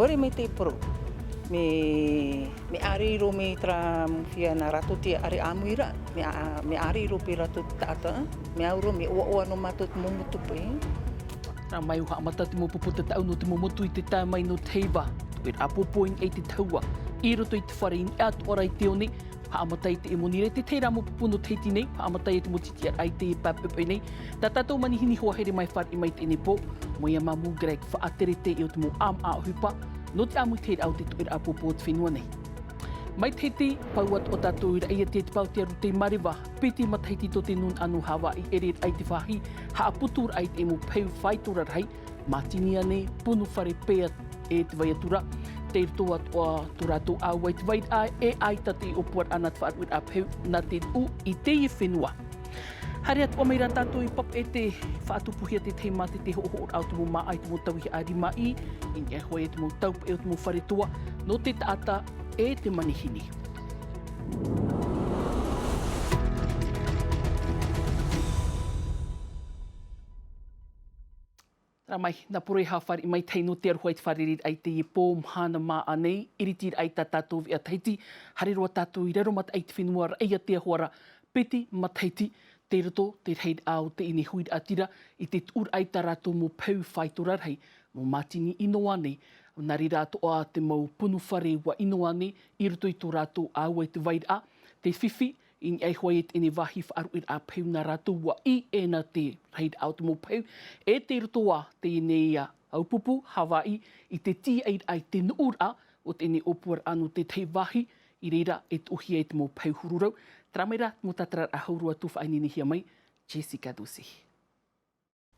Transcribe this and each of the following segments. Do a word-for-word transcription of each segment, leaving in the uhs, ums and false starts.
ʻOre mai te poro. Me, me ʻāreʻi roa mai terā mau feiā nā rātou te ʻāreʻi ʻāmuiraʻa. Me ʻā-, me ʻāreʻi roa paʻi rātou te taʻata. Me au roa, me ʻoaʻoa noa mātou te mau motu paʻi. Terā mai ʻua haʻamata te mau pupu tataʻu nō te mau motu i te tae mai nō te heiva. Tuʻeraʻa pōpō i niʻa i te tahua. I roto i te fare i niʻa atoʻa ra i te one. Haʻamata i te ʻemonire, te tahi rā mau pupu nō Tahiti nei, haʻamata i te mau titiʻaraʻa i te pae poʻipoʻi nei. Tā tātou manihini hoa here mai fāriʻi mai teie nei pō, mai ia Mamu Greg faʻatere teie o te mau ʻāmaʻa ʻohipa, nō te ʻāmuitahiraʻa o te tuʻeraʻa pōpō o te fenua nei. Mai Tahiti, pau atoʻa tātou i raʻi atu i te pae o te aru tei mareva, piti matahiti tō te nūnaʻa nō Havaiʻi, ʻere i raʻi te vāhi, haʻaputuraʻa i te mau peu faito rarahi, mātini ānei, punu fare pae e te vai atu ra, tei roto atoʻa tō rātou ʻāua i te vairaʻa e ʻaita te ʻōpuaraʻa nā te faʻaruʻeraʻa peu nā te nuʻu i teie fenua. Haere atoʻa mai rā tātou i Papeʻete, faʻatupuhia te tahi mātete hoʻohoʻoraʻa o te mau māʻa i te mau tauihaʻa rimaʻī, i niʻa iho ā i te mau taupeʻe o te mau fare toa, nō te taʻata e te manihini. Terā mai, nā poro e haʻafāriʻi mai te tahi nō te aroha i te fārereiraʻa i teie pō mahana māʻa nei, ʻiritiraʻa i tā tātou veʻa Tahiti, haere roa tātou i raro mataʻi i te fenua raʻi atu hoʻi ra, piti matahiti, tei roto te rahiraʻa o teie nei huiraʻatira, i te tuʻuraʻa i tā rātou mau peu faito rarahi, mau mātini ʻino ānei, nā reira atoʻa te mau punu fare ʻua ʻino ānei, i roto i tō rātou ʻāua i te vairaʻa, te fifi, i niʻa iho ā i teie nei vāhi faʻaruʻeraʻa peu nā rātou ʻua ʻī ē nā te rahiraʻa o te mau peu, e tei roto ā teie nei ʻāupupu, Havaiʻi, i te tīaʻiraʻa i te nuʻuraʻa o teie nei ʻōpuaraʻa nō te tahi vāhi, i reira e tuʻuhia i te mau peu huru rau, terā mai rā te mau tātararaʻa hau roa atu faʻaineinehia mai, Jessica Ducey.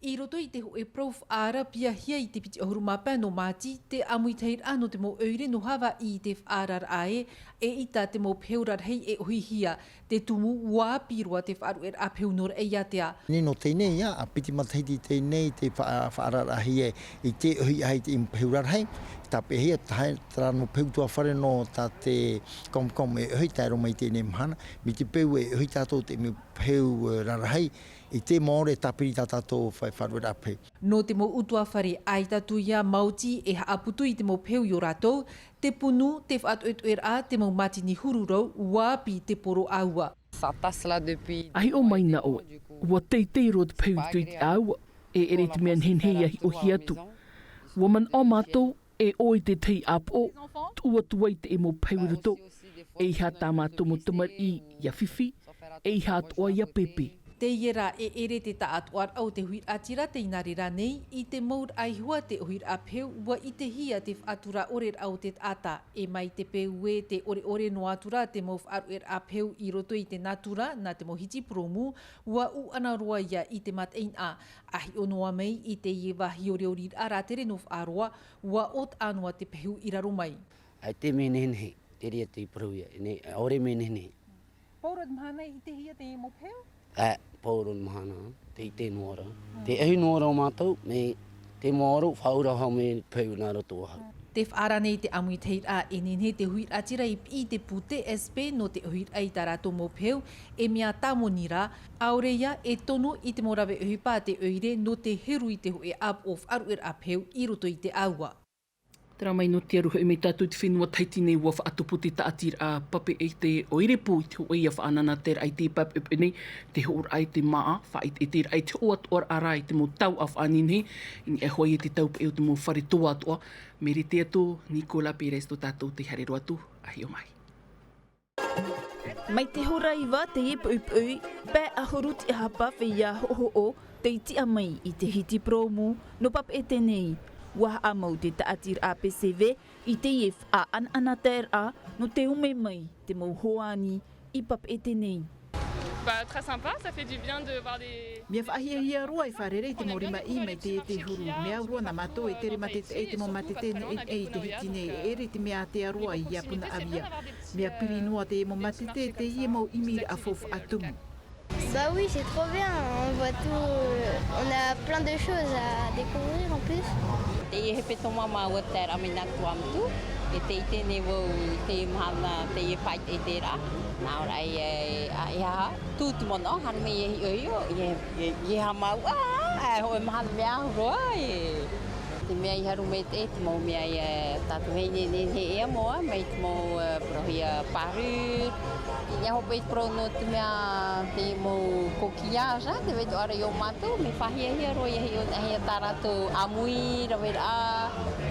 I roto i te hōʻē parau faʻaʻarapiahia i te piti ʻahuru mā pae nō Māti, te ʻāmuitahiraʻa nō te mau ʻoire nō Havaiʻi i te faʻaararaʻa ē, eʻita te mau peu rarahi e ʻohihia, te tumu ʻua ʻāpī roa te faʻaruʻeraʻa peu nō raʻiātea. Nei nō teie nei, ā, ā piti matahiti teie nei te faʻa-, faʻaararahia i te ʻohiʻahi i te mau peu rarahi, tāpeʻahia, tahi, terā mau peu tuafare nō tā te Comcom e ʻohi tae roa mai i teie nei mahana, mai te peu e ʻohi tātou te mau peu, ē, rarahi, i te mau ʻore tāpiri tā tātou fai faʻaruʻeraʻa peu. Nō te mau utuafare, ʻaita atu ia maoti e haʻaputu i te mau peu i ō rātou, te punu, te faʻatoʻetoʻeraʻa, te mau mātini huru rau, ʻua ʻāpī te poro ʻāua. Ça tasse là depuis. A hiʻo mai na ʻoe, ʻua teitei roa te peu i roto i te ʻāua, e ʻere i te mea nehenehe ia hiʻohia atu. ʻUa manaʻo mātou, e ʻoe i te tahi ʻāpoʻo, tuʻu atu ai te mau peu i roto, ʻeiaha tā mātou mau tamariʻi ia fifi, ʻeiaha atoʻa ia pēpē. Teie rā e ʻere te taʻatoʻaraʻa o te huiraʻatira tei nā reira nei, i te mau raʻa iho ā te ʻohiraʻa peu, ʻua ʻitehia te faʻatura ʻore raʻa o te taʻata, e mai te peu ē te ʻoreʻore noa atu ra te mau faʻaruʻeraʻa peu i roto i te nātura, nā te mau hiti purōmu, ʻua ʻūʻana roa ia i te mataʻeinaʻa, a hiʻo noa mai i teie vāhi ʻoriʻoriraʻa rātere nō faʻaroa, ʻua ʻōtaʻa noa te peu i raro mai. ʻAita e mea nehenehe, te reira tei parau ia, e nei, ʻaore e mea nehenehe. Pauroa te mahana i ʻitehia te mau peu? Ā, pauroa te mahana, tei ʻite noa ra. Te ʻohi noa ra mātou, mai te maoro, faʻaurahau mai peu nā roto ā. Tē faʻaara nei te ʻāmuitahiraʻa e nehenehe te huiraʻatira i piʻi i te pū T S P nō te ʻohiraʻa i tā rātou mau peu, e mea tāmoni rā, ʻaore ia e tono i te mau rave ʻohipa a te ʻoire nō te heru i te hōʻē ʻāpoʻo faʻaruʻeraʻa peu i roto i te ʻāua. Terā mai nō te aroha mai tātou i te fenua Tahiti nei, ʻua faʻatupu te tāʻatiraʻa Papeʻete ʻoirepo i te hōʻē ia faʻanahoraʻa i te pae poʻipoʻi nei, te hoʻoraʻa i te māʻa, faʻaʻiteʻiteraʻa i te hoʻo atoʻa ra i te mau tauʻa faʻanehenehe, i niʻa iho ā i te taupeʻe o te mau fare toa atoʻa, mea rite atu, Nicolas Pérez tō tātou tei haere roa atu, a hiʻo mai. Mai te hora iva teie poʻipoʻi, pae ʻahuru tiʻahapa feiā hoʻohoʻo tei tiʻa mai i te hiti purōmu nō Papeʻete nei. ʻUa haʻamau te tāʻatiraʻa P C V i teie faʻaʻanaʻanataeraʻa nō te ʻume mai te mau hoani i Papeʻete nei. Bah, très sympa, ça fait du bien de voir des Mea faʻahiahia roa e fārerei i te mau rimaʻī mai teie te huru. Mea au roa nā mātou e tere mātete i te mau mātete neʻeneʻe i te hiti nei, e ʻere i te mea ātea roa ia Punaʻauia. Mea piri noa te mau mātete, teie mau ʻimiraʻa faufaʻa tumu. Bah oui, c'est trop bien, on voit tout, euh, on a plein de choses à découvrir en plus. Teie hepetoma māua taeraʻa mai nā Tuamotu, e tē ʻite nei vau i te mahana, teie faʻaʻiteʻiteraʻa. Nā ʻō ra ia, e, a, e aha, tū te manaʻo, haere mai e hiʻohiʻo, e, e, e haʻamau, a, e, hōʻē mahana mea ahu roa, e. Te mea i haru maitaʻi, te mau mea ia tātou e nehenehe e ʻia moʻa, mai te mau, eh, parauhia parure, i ʻia hope i te parau nō te mea te mau coquillage, te vai atoʻa ra iō mātou, mea faʻahiahia roa ia hiʻo, hia tā rātou ʻāmui, raveraʻa,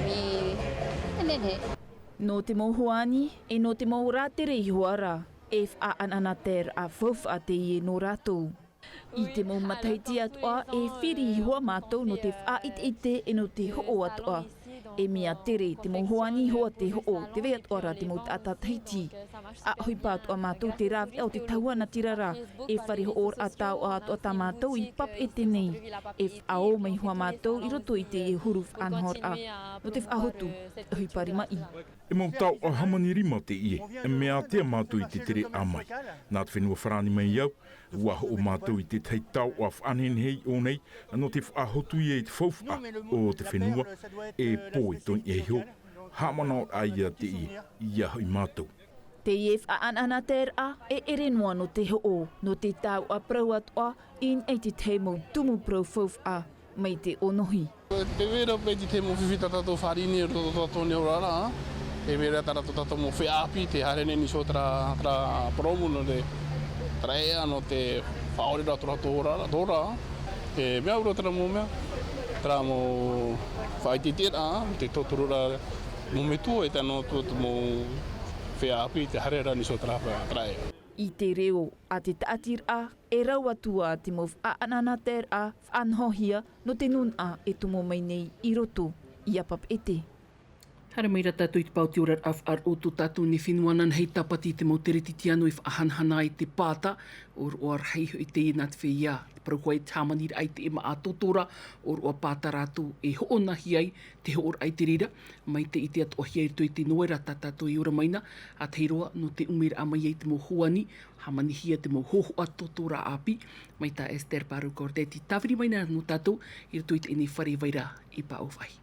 mea nehenehe. Nō te mau hoani, e nō te mau rātere iho ā rā, e faʻaʻanaʻanataeraʻa faufaʻa teie nō rātou. I te mau matahiti atoʻa, e firi iho ā mātou nō te faʻaʻiteʻite e nō te hoʻo atoʻa. E mea tere te mau hoani iho ā te hoʻo, te vai atoʻa ra te mau taʻata Tahiti. ʻA ʻohipa atoʻa mātou te rāveʻa o te tahua natirara, e fare hoʻoraʻa taoʻa atoʻa tā mātou i Papeʻete nei. E faʻaō mai iho ā mātou i roto i te huru faʻanahoraʻa. Nō te faʻahotu, ʻohipa rimaʻī. E mau taoʻa hāmani rima teie, e mea ātea mātou i te tere ʻāmui. Nā te fenua Farāni mai au, ʻua hoʻo mātou i te tahi taoʻa faʻanehenehe i ʻō nei, nō te faʻahotu ia i te faufaʻa o te fenua, e pō e tō niʻa iho, haʻamanaʻoraʻa ia teie, ia hoʻi mātou. Teie faʻaʻanaʻanataeraʻa, e ʻere noa nō te hoʻo, nō te taoʻa parau atoʻa, i niʻa i te tahi mau tumu parau faufaʻa, mai te ʻōnohi. Tē vai ra paʻi te tahi mau fifi tā tātou fāriʻi nei i roto tō tātou nei oraraʻa. Tē vai ra tā rātou tātou mau feiā ʻāpī, tē haere nei i niʻa iho terā, terā purōmu nō te, terā ʻēʻa nō te faʻaʻoreraʻa tō rātou oraraʻa, tō rā. E mea au roa terā mau mea, terā mau faʻaʻiteʻiteraʻa, te tōtōroraʻa mau metua, e tae noa atu te mau feiā ʻāpī, tē haere ra i niʻa iho terā, terā ʻēʻa. I te reo a te tāʻatiraʻa, e rau atu ā te mau faʻaʻanaʻanataeraʻa faʻanahohia nō te nūnaʻa e tomo mai nei i roto iā Papeʻete. Haere mai ra tātou i te pae o te oraraʻa faʻaroʻo tō tātou nei fenua, nāna hei tāpati i te mau teretitiano e faʻahanahana ai te pāta, ʻōroʻa rahi hoʻi teie nā te feiā, te parau hoʻi te hāmaniraʻa i te ʻēmaʻa tōtōrā, ʻōroʻa pāta rātou e hoʻonahia ai, te hoʻoraʻa i te reira, mai te ʻite atoʻahia i roto i te noera tā tātou e ora mai na, ʻa tahi roa nō te ʻumeraʻa mai ai te mau hoani, hāmanihia te mau hōhoʻa tōtōrā ʻāpī, mai tā Esther Parou Cordetti, tāviri mai na nō tātou, i roto i teie nei fare vai ra i Pāʻōfaʻahi.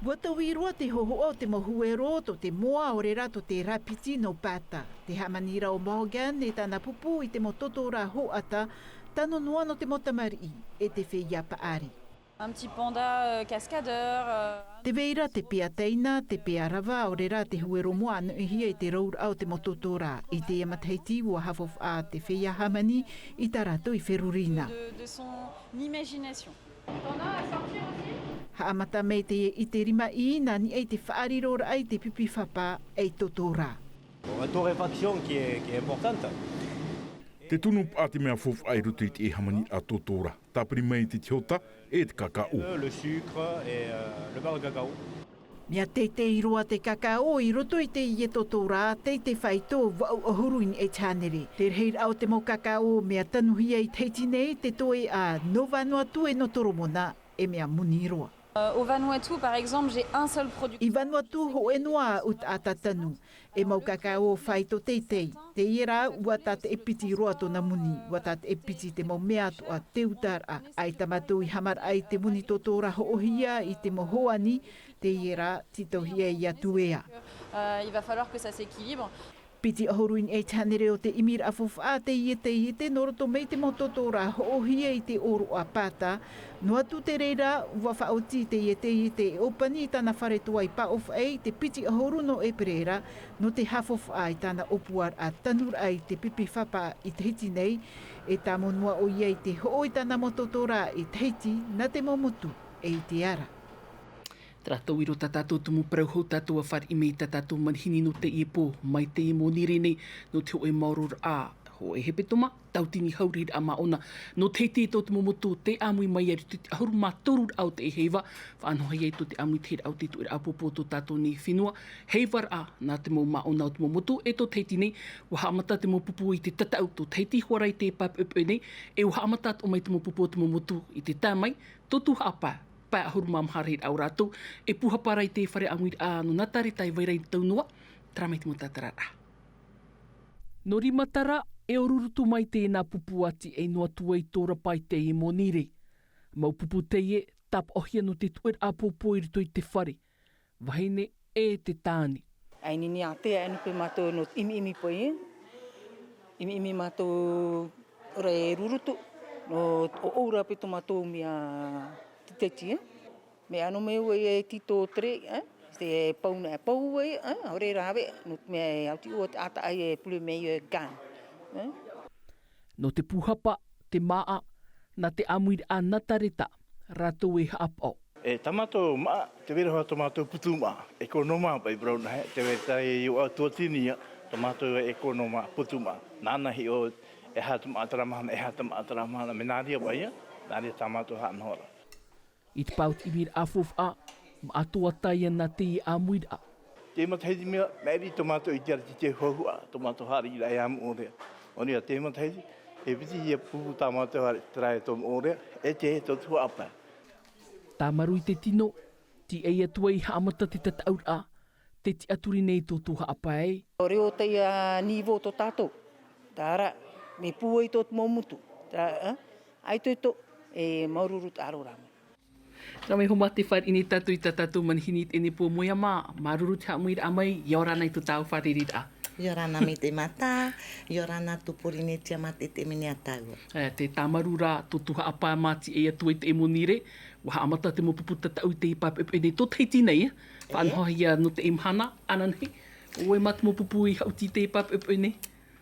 ʻUa taui roa te hōhoʻa o te mau huero tō te moa, ʻaore rā tō te rāpiti nō Pata. Te hāmani ra ʻo Morgan e tāna pupu i te mau tōtōrā hoʻata, tano noa nō te mau tamariʻi, e te feiā paʻari. Un petit panda, euh, cascadeur, euh, Tē vai ra te pea taina, te pea rava, ʻaore rā te huero moa ʻānoʻihia i te rouraʻa o te mau tōtōrā. I teie matahiti, ʻua haʻafaʻafaʻa te feiā hāmani i tā rātou i feruri na. De, de son imagination. Haʻamata mai teie i te rimaʻī, nā niʻa i te faʻariroraʻa i te pipi fapa ei tōtōrā. La torréfaction qui est, qui est importante. Te tunu paʻi te mea faufaʻa i roto i te hāmaniraʻa tōtōrā. Tāpiri mai te tihota, e te kakaʻo. Le sucre et, euh, le beurre de cacao. Mea teitei roa te kakaʻo i roto i teie tōtōrā, teitei faito, vaʻu ʻahuru i niʻa i te hānere. Te rahiraʻa o te mau kakaʻo, mea tanuhia i Tahiti nei, te toeʻa nō Vanuatu e nō Toromona, e mea moni roa. Euh, au Vanuatu, par exemple, j'ai un seul producteur. I Vanuatu, hōʻē noa aʻu taʻata tanu. E mau kakaʻo faito teitei. Teie rā, ʻua tātaʻi piti roa tōna moni, ʻua tātaʻi piti te mau mea atoʻa, te utaraʻa. ʻAita mātou i haʻamaraʻa i te moni tōtōrā hoʻohia i te mau hoani, teie rā, tītauhia ia tuea. Euh, il va falloir que ça s'équilibre. Piti ʻahuru i niʻa i te hānere o te ʻimiraʻa faufaʻa teie taiete nō roto mai te mau tōtōrā hoʻohia i te ʻōroʻa Pata. Noa atu te reira, ʻua faʻaoti teie taiete e ʻōpani i tāna fare toa i Pāʻōfaʻahi, te piti ʻahuru nō ʻEperēra, nō te haʻafaufaʻa i tāna ʻōpuaraʻa tanuraʻa i te pipi fapa i Tahiti nei, e tāmau noa ʻoia i te hoʻo i tāna mau tōtōrā i Tahiti, nā te mau motu, e i te ara. Terā tauiro tā tātou tumu parau hou tātou ʻa fāriʻi mai i tā tātou manihini nō teie pō, mai teie mōnirē nei, nō te hōʻē maororaʻa, hōʻē hepetoma, tautini hauriraʻa māʻona. Nō Tahiti tō te mau motu, tē ʻāmui mai ai i roto i te ʻahuru mā toru raʻa o te heiva, faʻanahohia ai tō te ʻāmuitahiraʻa o te tuʻeraʻa ʻāpōpō o tō tātou nei fenua, heivaraʻa, nā te mau māʻona o te mau motu, e tō Tahiti nei, ʻua haʻamata te mau pupu i te tataʻu tō Tahiti hoʻi ra i te pae poʻipoʻi nei, e ʻua haʻamata atoʻa mai te mau pupu o te mau motu i te tae mai, tō Tuhaʻa pae, pae ʻahuru mā maha rahiraʻa o rātou, e pūhapa ra i te fare ʻāmuiraʻa nō Nātāreta e vai ra i tau noa, terā mai te mau tātararaʻa. Nō Rimatara, e ʻōrurutu mai tēnā pupu ʻati e noa atu ai tō rapa i teie mōnirē. Mau pupu teie, tāpaʻohia nō te tuʻeraʻa ʻāpōpō i roto i te fare. Vahine e te tāne. ʻAinini ātea, e nuku mātou nō te ʻimiʻimi poʻi, ʻimiʻimi mātou ora e rurutu, nō ʻoʻou rā paʻi tō mātou mea Te teti, e? Mea nō mai au e tito tere, e? Te pau na, e pau e, e? ʻAore rā ʻave, nō te mea e au tei ʻō te ʻātaʻai e pure mai e gan, e? Nō te pūhapa, te māʻa, nā te ʻāmuiraʻa Natareta, rātou e haʻapaʻo. E tā mātou māʻa, tē vai ra hoʻi tō mātou putu māʻa, e kō noa mā paʻi parau na he, tē vai ra e iʻoa tuatini ia, tō mātou e kō noa mā putu māʻa. Nāna hiʻo, e aha te māʻa terā mahana, e aha te māʻa terā mahana, mea nā reira paʻi ia, nā reira tā mātou haʻanahoraʻa. I te pae o te ʻimiraʻa faufaʻa, māʻa toa tae ana teie ʻāmuiraʻa. Te matahiti mea, maʻiri tō mātou i te ara te te huahua, tō mātou haʻariʻiraʻa e ʻāmui ʻore. ʻO reira te matahiti, e piti ia pupu tā mātou haere, terā e tō ʻore, e te, tō te huaʻapae. Tāmaru i te tino, tīaʻi atu ai haʻamata te tataʻuraʻa, tē tiʻaturi nei tō tō haʻapae. ʻO reo teie nivo tō tātou. Terā, mea pūai tō te mau motu. Terā, e? ʻAitoito, e māuruuru te aro rā mai. Terā mai hoʻi mā te fāriʻi nei tātou i tā tātou manihini i teie nei pō Moeama, māuruuru te haʻamuiraʻa mai, ʻia ora na i tō tāua fārereiraʻa. ʻIa ora na mai te mata, ʻia ora na tō Pōrīnetia mā te, te mea nei a tāua. E, tē tāmaru ra tō tō haʻapae mā tīaʻi atu ai te ʻēmoni ra, ʻua haʻamata te mau pupu tataʻu i teie pae poʻipoʻi nei tō Tahiti nei, e? Faʻanahohia nō teie mahana, ananahi, ʻo vai mā te mau pupu i haʻuti i teie pae poʻipoʻi nei?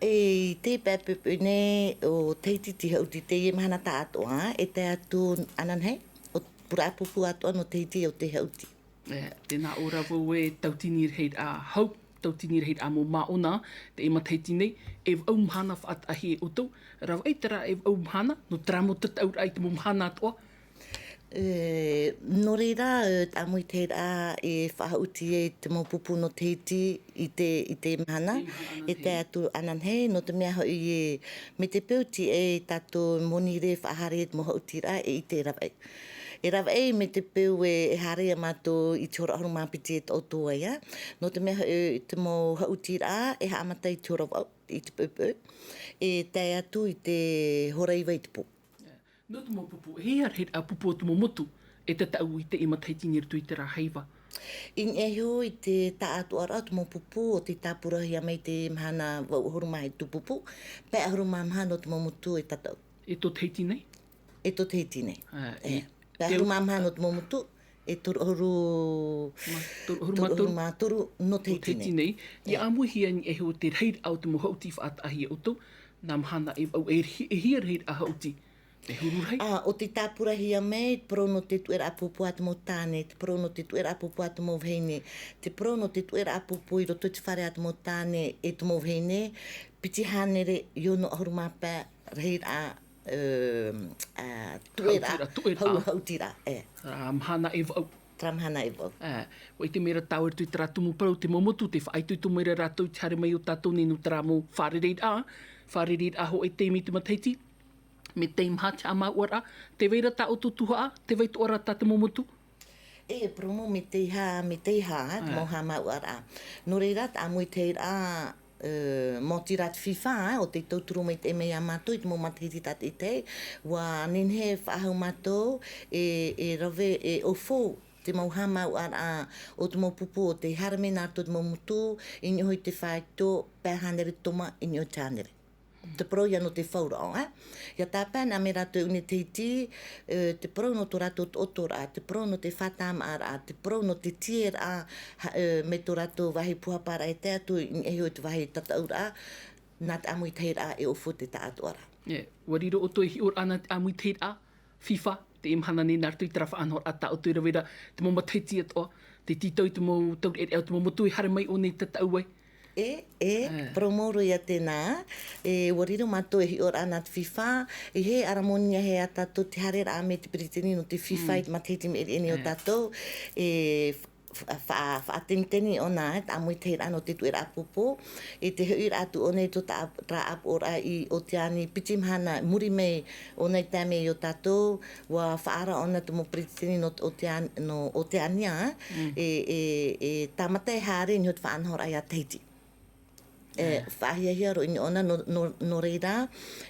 E, i teie pae poʻipoʻi nei, ʻo Tahiti tei haʻuti i teie mahana tāʻatoʻa, e tae atu ananahi, ʻo te pūraʻa pupu atoʻa nō Tahiti ʻo tē haʻuti. E, tēnā ʻō ra vau e tautini rahiraʻa hau, tautini rahiraʻa mau māʻona, teie matahiti nei, e vaʻu mahana faʻataʻahia e ʻoutou, ravaʻi terā e vaʻu mahana, nō terā mau tataʻuraʻa i te mau mahana atoʻa. E, nō reira, e, te ʻāmuitahiraʻa e faʻahaʻuti ai te mau pupu nō Tahiti i te, i te mahana, i te mahana, e tae atu ananahi, nō te mea hoʻi e, mai te peu tīaʻi tātou moni ra e faʻahaere i te mau haʻutiraʻa, e ʻite e ravaʻi. E ravaʻi mai te peu e, e haere ia mātou i te hora ʻahuru mā piti e taʻoto ai, ā. Nō te mea, e, te mau haʻutiraʻa, e haʻamata i te hora vaʻu, i te poʻipoʻi. E tae atu i te hora iva i te pō. Nō te mau pupu, e hia rahiraʻa pupu o te mau motu, e tataʻu i teie matahiti nei i roto i terā heiva. I niʻa iho i te tāʻatoʻaraʻa o te mau pupu, ʻo tei tāpurahia mai te mahana vaʻu ʻahuru mā hitu pupu, pae ʻahuru mā maha nō te mau motu e tataʻu. E tō Tahiti nei? E tō Tahiti nei. Ā, e, i pae ʻahuru mā maha nō te mau motu, e toru ʻahuru, mā, toru ʻahuru mā toru, toru ʻahuru mā toru nō Tahiti nei. Tahiti nei. ʻIa ʻāmuihia i niʻa iho te rahiraʻa o te mau haʻuti faʻataʻahia e ʻoutou, nā mahana e vaʻu, e hi-, e hia rahiraʻa haʻuti. E huru rahi? Ā, ʻo tei tāpurahia mai, te parau nō te tuʻeraʻa pūpū a te mau tāne, te parau nō te tuʻeraʻa pūpū a te mau vahine, te parau nō te tuʻeraʻa pūpū i roto i te fare a te mau tāne e te mau vahine, piti hānere ono ʻahuru mā pae rahiraʻa, ā, ā, tuʻeraʻa, haʻutiraʻa, tuʻeraʻa. Hau-, haʻutiraʻa, e. Terā mahana e vaʻu. Terā mahana e vaʻu. Ā, ʻua ʻite mai ra tāua i roto i terā tumu parau, te mau motu, tē faʻaitoito mai ra rātou i te haere mai o tātou nei nō terā mau fārereiraʻa, fārereiraʻa hōʻē taime i te matahiti. Mai teie mahana te haʻamāuʻaraʻa, tē vai ra tā ʻoutou tuhaʻa, tē vai atoʻa ra tā te mau motu? E, parau mau mai teie, mai teie, te mau haʻamāuʻaraʻa. Nō reira, te ʻāmuitahiraʻa, e, maoti rā te fifa, ē, ʻo tei tauturu maitaʻi mai ia mātou i te mau matahiti tātaʻitahi, ʻua nehenehe e faʻahou mātou, e, e rave, e ʻaufau te mau haʻamāuʻaraʻa o te mau pupu ʻo tei haere mai nā roto i te mau motu, i niʻa iho i te faito, pae hānere toma, i niʻa iho i te hānere. Te parau ia nō te fauraʻo, ē? ʻIa tāpae anaʻe mai rātou i ʻō nei Tahiti, e, te parau nō tō rātou taʻotoraʻa, te parau nō te faʻatāmāʻaraʻa, te parau nō te tieraʻa, ha-, e, mai tō rātou vāhi pūhaparaʻa e tae atu i niʻa iho i te vāhi tataʻuraʻa, nā te ʻāmuitahiraʻa e ʻaufau te tāʻatoʻaraʻa. E, ʻua riro ʻoutou ei hiʻoraʻa nā te ʻāmuitahiraʻa, fifa, teie mahana nei nā roto i terā faʻanahoraʻa tā ʻoutou e rave ra, te mau matahiti atoʻa, te tītau i te mau taureʻareʻa o te mau motu e haere mai ʻō nei e tataʻu ai. E, e, parau mau roa ia tēnā, e, ʻua riro mātou ei hiʻoraʻa nā te fifa, e hē ʻaramoni ia hē ia tātou te haereraʻa mai te peretiteni nō te fifa i te matahiti maʻiri aʻe nei o tātou, e, fa-, fa-, faʻateniteni ʻōna, e, te ʻāmuitahiraʻa nō te tuʻeraʻa pupu, e te hoʻiraʻa atu ʻōna i tō tā-, terā ʻāpoʻoraʻa i Oteani, piti mahana, muri mai ʻōna i tae mai iō tātou, ʻua faʻaara ʻōna te mau peretiteni nō Otean-, nō Oteania, e, e, e tāmata e haere i niʻa i te faʻanahoraʻa ia Tahiti. E, faʻahiahia roa i niʻa ʻōna nō, nō, nō reira,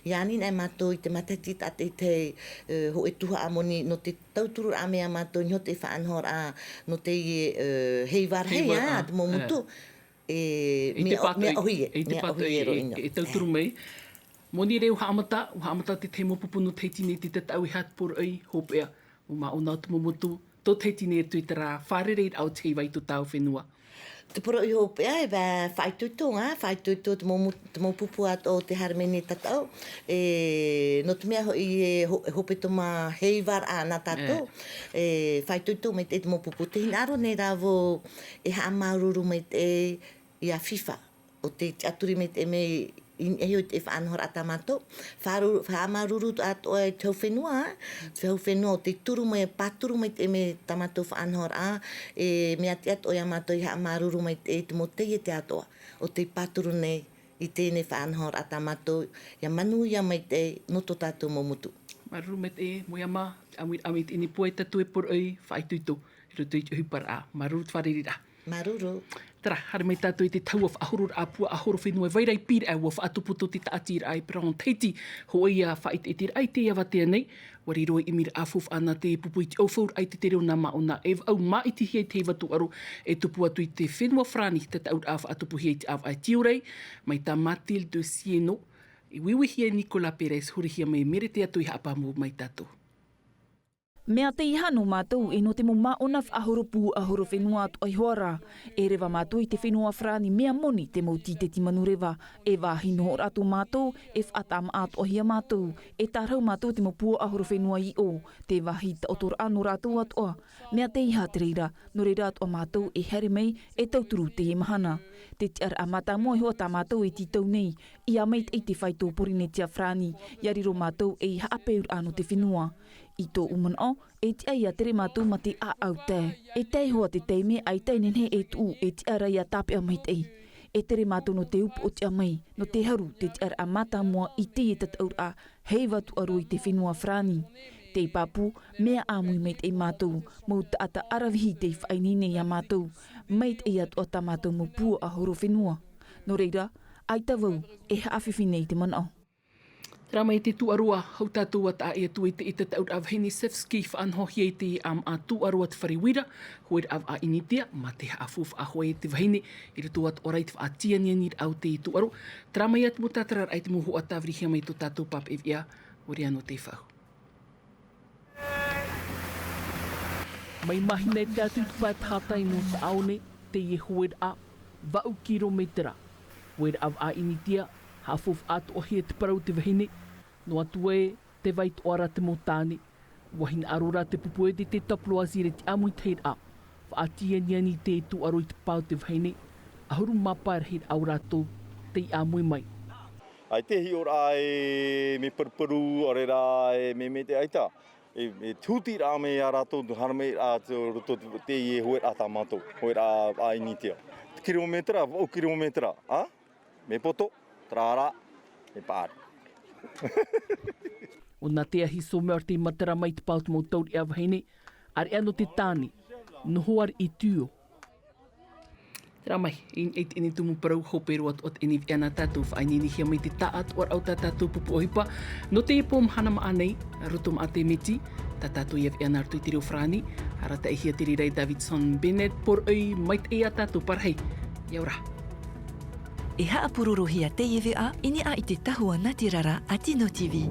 ʻia ani anaʻe mātou i te matahiti tātaʻitahi, e, hōʻē tuhaʻa moni nō te tautururaʻa mai ia mātou i niʻa i te faʻanahoraʻa nō teie, e, heiva rahi, ā, te mau motu, e, mea ʻo-, mea ʻōhie, mea ʻōhie roa i niʻa. E tauturu mai. Moni ra ʻua haʻamata, ʻua haʻamata te tahi mau pupu nō Tahiti nei te tataʻu e aha te poroʻi hopeʻa. Mau māʻona o te mau motu, tō Tahiti nei atu i terā fārereiraʻa o te heiva i tō tāua fenua. Te poroʻi hopeʻa e faʻaitoito, ā, faʻaitoito te mau mo-, te mau pupu atoʻa o te haere mai nei tātou. E, nō te mea hoʻi e ho-, e hepetoma heivaraʻa nā tātou. E, faʻaitoito maitaʻi te mau pupu. Tē hinaʻaro nei rā vau e haʻamāuruuru maitaʻi ia fifa. ʻO te tiʻaturi maitaʻi mai i niʻa iho i te faʻanahoraʻa tā mātou. Faʻaru-, haʻamāuruuru atoʻa i te hau fenua, ā. Te hau fenua ʻo tē turu mai, pāturu maitaʻi mai tā mātou faʻanahoraʻa, e mea tiʻa atoʻa ia mātou ia haʻamāuruuru maitaʻi i te mau taiete atoʻa ʻo tē pāturu nei i teie faʻanahoraʻa tā mātou, ia manuia maitaʻi nō tō tātou mau motu. Māuruuru maitaʻi, Moiama, ʻāmui, ʻāmui i teie nei pūai tātou e poroʻi, faʻaitoito i roto i te ʻohiparaʻa. Māuruuru te fārereiraʻa. Māuruuru. Terā, haere mai tātou i te tahua faʻahororaʻa pū ʻahoro fenua, e vai ra i pīraʻa, ʻua faʻatupu tō te tāʻatiraʻa i Perron Tahiti, hōʻē ia faʻaʻiteʻiteraʻa i teie avatea nei, ʻua riro ei ʻimiraʻa faufaʻa nā te pupu i te ʻaufauraʻa i te tere o nā māʻona e vaʻu māʻitihia i te heiva tūʻaro e tupu atu i te fenua Farāni, te tataʻuraʻa faʻatupuhia i te ʻāvaʻe Tiurai, mai tā Mathilde Sieno, i uiuihia e Nicolas Pérez, hurihia mai e Merete Ato i haʻapāpū mai tātou. Mea teiaha nō mātou e nō te mau māʻona faʻahoro pū ʻahoro fenua atoʻa iho ā rā. E reva mātou i te fenua Farāni, mea moni te mau tīteti manureva. E vāhi nohoraʻa tō mātou, e faʻatāmāʻa atoʻahia mātou. E tārahu mātou te mau pū ʻahoro fenua i ʻō, te vāhi taʻotoraʻa nō rātou atoʻa. Mea teiaha te reira, nō reira atoʻa mātou e haere mai e tauturu teie mahana. Te tiʻaraʻa mātāmua iho tā mātou e tītau nei, ʻia maitaʻi te fāito Pōrīnetia Farāni, ʻia riro mātou ei haʻapeuraʻa nō te fenua. I tōʻu manaʻo, e tiʻa ʻia tere mātou mā te ʻāʻau tae. E tae iho ā te taime ʻaita e nehenehe e tuʻu, e tiʻa ra ʻia tāpeʻa maitaʻi. E tere mātou nō te upoʻotiʻa mai, nō te haru te tiʻaraʻa mātāmua i teie tataʻuraʻa heiva tūʻaro i te fenua Farāni. Tei pāpū, mea ʻāmui maitaʻi mātou, mau taʻata ʻaravihi tei faʻaineine ia mātou, maitaʻi atoʻa tā mātou mau pū ʻahoro fenua. Nō reira, ʻaita vau e haʻafifi nei i te manaʻo. Terā mai te tūʻaro ā, hou tātou ʻua taʻa ʻē atu i te tataʻuraʻa vahine Sevski faʻanahohia i te ʻāmaʻa tūʻaro a te fare uira, hōʻē ʻāvaʻe ʻInitia, mā te haʻafaufaʻa hoʻi e te vahine, i roto atoʻa ra i te faʻatianianiraʻa o te tūʻaro. Terā mai ā te mau tātararaʻa i te mau hoʻa tāvirihia mai tō tātou pāpaʻi veʻa, ʻo Riano Tefau. Mai Mahina e tae atu i te pae tahatai nō Taʻaone, teie hōʻē ʻāvaʻe, vaʻu kirometera. Hōʻē ʻāvaʻe ʻInitia, haʻafaufaʻa atoʻahia te parau o te vahine, noa atu ē, tē vai atoʻa ra te mau tāne. ʻUa hinaʻaro rā te pupu e te, te Taploazire te ʻāmuitahiraʻa. Faʻatianiani te tūʻaro i te pae o te vahine, ʻahuru mā pae rahiraʻa o rātou tei ʻāmui mai. ʻAita e hiʻoraʻa e mea paruparu, ʻaore rā e mea, mea te ʻaita. E, e te hutiraʻa mai ia rātou, te haere mai ra te roto te, teie hōʻē ʻāvaʻe tā mātou, hōʻē ʻāvaʻe ʻInitia. Te kirometera, vaʻu kirometera, ā? Mea poto, terā rā, mea paʻari. ʻO nā te ahi Sommer tei matara mai te pae o te mau taureʻa vahine, ʻāreʻa nō te tāne, noho ariʻi tuio. Terā mai, i, i teie nei tumu parau, hope roa atoʻa teie veʻa nā tātou, faʻaineinehia mai te taʻatoʻaraʻa o tā tātou pupu ʻohipa, nō teie pō mahana maʻa nei, roto maʻa te miti, tā tātou ia veʻa nā roto i te reo Farāni, arataʻihia te reira e Davidson Bennett, poroʻi maitaʻi ia tātou, parahi, ʻia ora. E haʻapurorohia teie veʻa i niʻa i te tahua nā te rara a Tino TV.